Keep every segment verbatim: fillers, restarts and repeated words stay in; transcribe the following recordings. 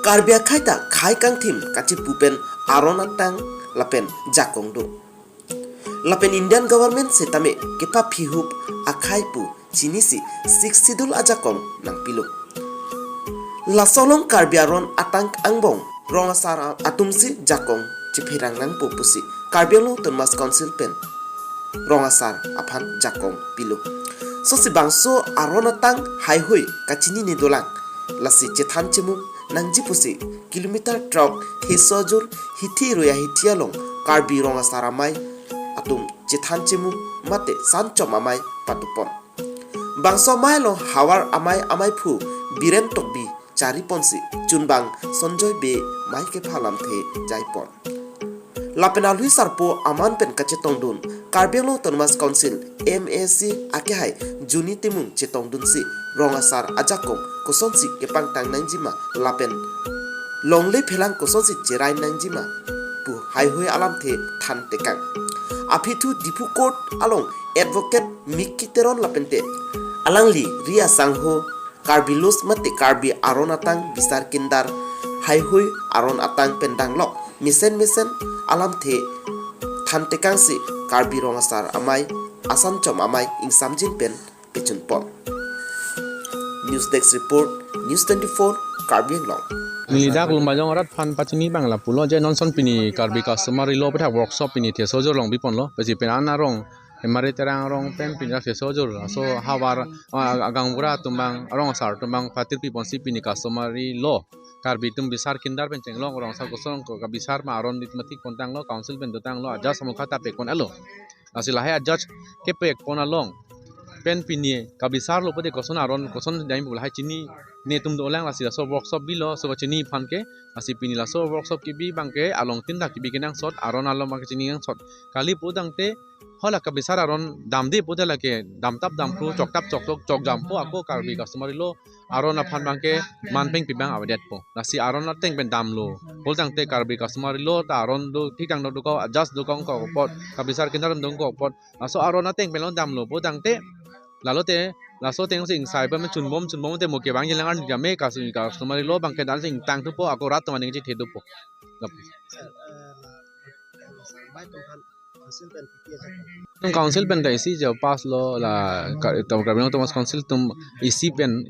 Karbi akhei ta khei kangthim kachipu pen aron atang lapen jakong do. Lapen Indian government setame kepaphihup akhei pu chinisi Sixth Schedule ajakong nangpilo. Laso along Karbi aron atang angbong rong asar atumsi jakong chepherang nangpo pusi Karbi Anglong Autonomous Council pen rong asar aphan jakong pilo. Sosi bangso aron atang heihui kachinine dolang. Lasi chethan chemum nangji pusi kilometer throk Thesojur hithi roya hithi along Karbi rong asar amei atum chethan chemum mate sanchom amei patupon. Bangso amei along havar amei ameiphu Biren Tokbi chariponsi chunbang Sonjoy Bey amei kepha alamthe jaipon. Lapen alui sarpo aman pen kachetongdun Karbi Anglong Autonomous Council M A C akehai Juni Timung chetongdunsi rong asar ajakong kosonsi kepangtang nangjima lapen longle phelang kosonsi cherai nangjima pu heihui alamthe thantekang. Aphi thu Diphu Court along Advocate Mickey Teron lapente alangli ri asangho Karbi laws mate Karbi aron atang bisar kindar heihui aron atang pen danglok mesen mesen alamthe thantekangsi Karbi rong asar amei asanchom amei ingsamjin pen pechunpon. News Desk Report, News twenty-four, Karbi Anglong. Neli dak Lumbajong arat aphan pachini abang lapulo je non ason pini Karbi Customary Law aputhak workshop pini Thesojur along biponlo. Pesi pen an arong Hemari Terang arong pen pini Thesojur. Laso havar, ah, agaonbura atum abang, arong asar atum abang patir piponsi pini Customary Law Karbi atum bisar kindar pen chenglok rong asar koson ko kabisar ma aron dit matik pontanglo, council pen dotanglo, ajudge amukha ta pekpon alo. Lasi lahei ajudge kepekpon along pen pini kabisarlo pute koson aron koson dai pu lahei chini netum dolang, lasi laso workshop bilo, so chini aphan ke, lasi pini laso workshop kebi abang ke along tin dak kebi kenangsot, aron along abang ke chini nangsot. Kali putangte hala kabisar aron damde pute lake damtap damphru choktap choktok chokjampo, ako Karbi Customary Law aron aphan abang ke manpeng pi abang avedetpo. Lasi aron ateng pen damlo pulotangte Karbi Customary Law ta aron do thik tang do ko, adjust do kong ko apot, kabisar kindar do ko apot. Laso aron ateng pen lo damlo pulotangte lalote laso atengsi ingsai abang chunbom chunbom te mo kevang jelang arni kame Karbi Customary Law abang ke dan sing tang thupo, ako rat atum aning chithedopo. Tum council pen ta isi je pass lo la ka tum Karbi Anglong Autonomous Council tum isi pen,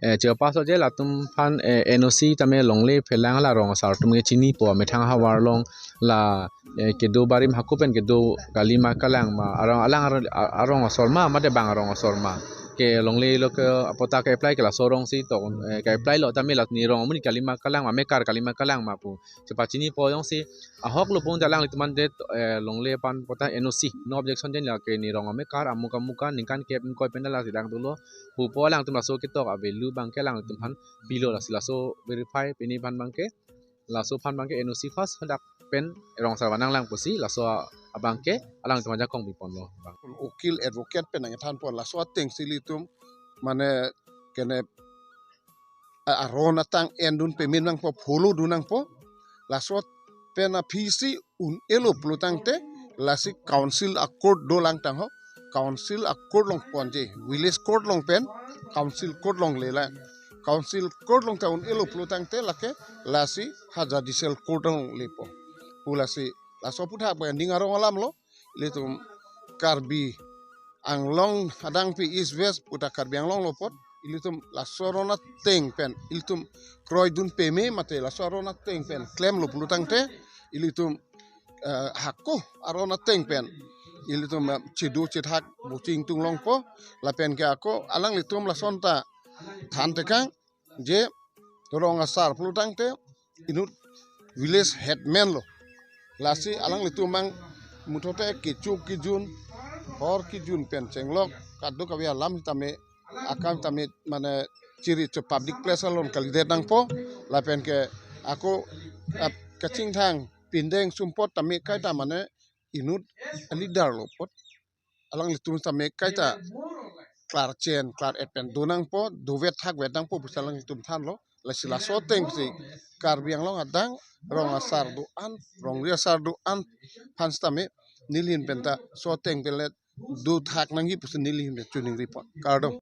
eh, je pass lo je latum aphan, eh, N O C tame longle phelang la rong asar atum ke chinipo, methang havar along la, eh, kedo barim hako pen kedo kalima kalang ma arong alang arong, arong asor ma mate bang arong asor ma ke longle lo ke apota ke apply ke laso arongsi to, eh, ke apply lo tame la ne rong amonit kalima kalang ma, mekar kalima kalang ma pu chepachinipo, jongsi ahok lo pon alanglitum ante, eh, longle aphan apota N O C, no objection, jen lake ne rong amekar amuk amuk aningkan kep ingkoi pen lasi dang dolo pupo, alangtum laso ketok a-value abang ke alangtum aphan pilo, lasi laso verify pini aphan abang ke, laso aphan abang ke N O C first hadak pen rong asar vananglang pusi laso abang ke alangtum ajakong piponlo abang. Ukil advocate pen nangthanpon laso atengsi ilitum mane kene a-, aron atang endun pame nangpo, follow dun nangpo. Laso pen aphisi un-elo pulotangte lasi council a-court dolang tangho. Council a-court along ponji, village court along pen council court along lelang. Council court along ta un-elo pulotangte lake lasi ha judicial court along lepo. Pu lasi laso aputhak abang ning arong alam lo. Ilitum Karbi Anglong adang pi East West puta Karbi Anglong lo apot, ilitum laso aron ateng pen ilitum kroidun pame mate laso aron ateng pen klemlo pulotangte ilitum, eh, hako aron ateng pen ilitum, eh, chedo chethak buching tunglongpo, lapen ke ako alanglitum lason ta thantekang je rong asar pulotangte inut village headman lo. Lasi alanglitum abang muthote kecho kejun, hor kejun pen chenglok, kadokave alam tame, akam tame mane chiri cho public place along kalidet nangpo, lapen ke ako, ap, kachingthang pindeng sumpot tame kaita mane inut leader lo apot alanglitum tame kaita klarchen klar-et pen do nangpo, dovet thakvet nangpo pusi alanglitum thanlo. Lasi laso atengsi Karbi Anglong adang rong asar do-an, rongri asar do-an aphan sitame nelihin penta laso ateng pen le dothak nangji pusi nelihin pen choningripo. Kardom.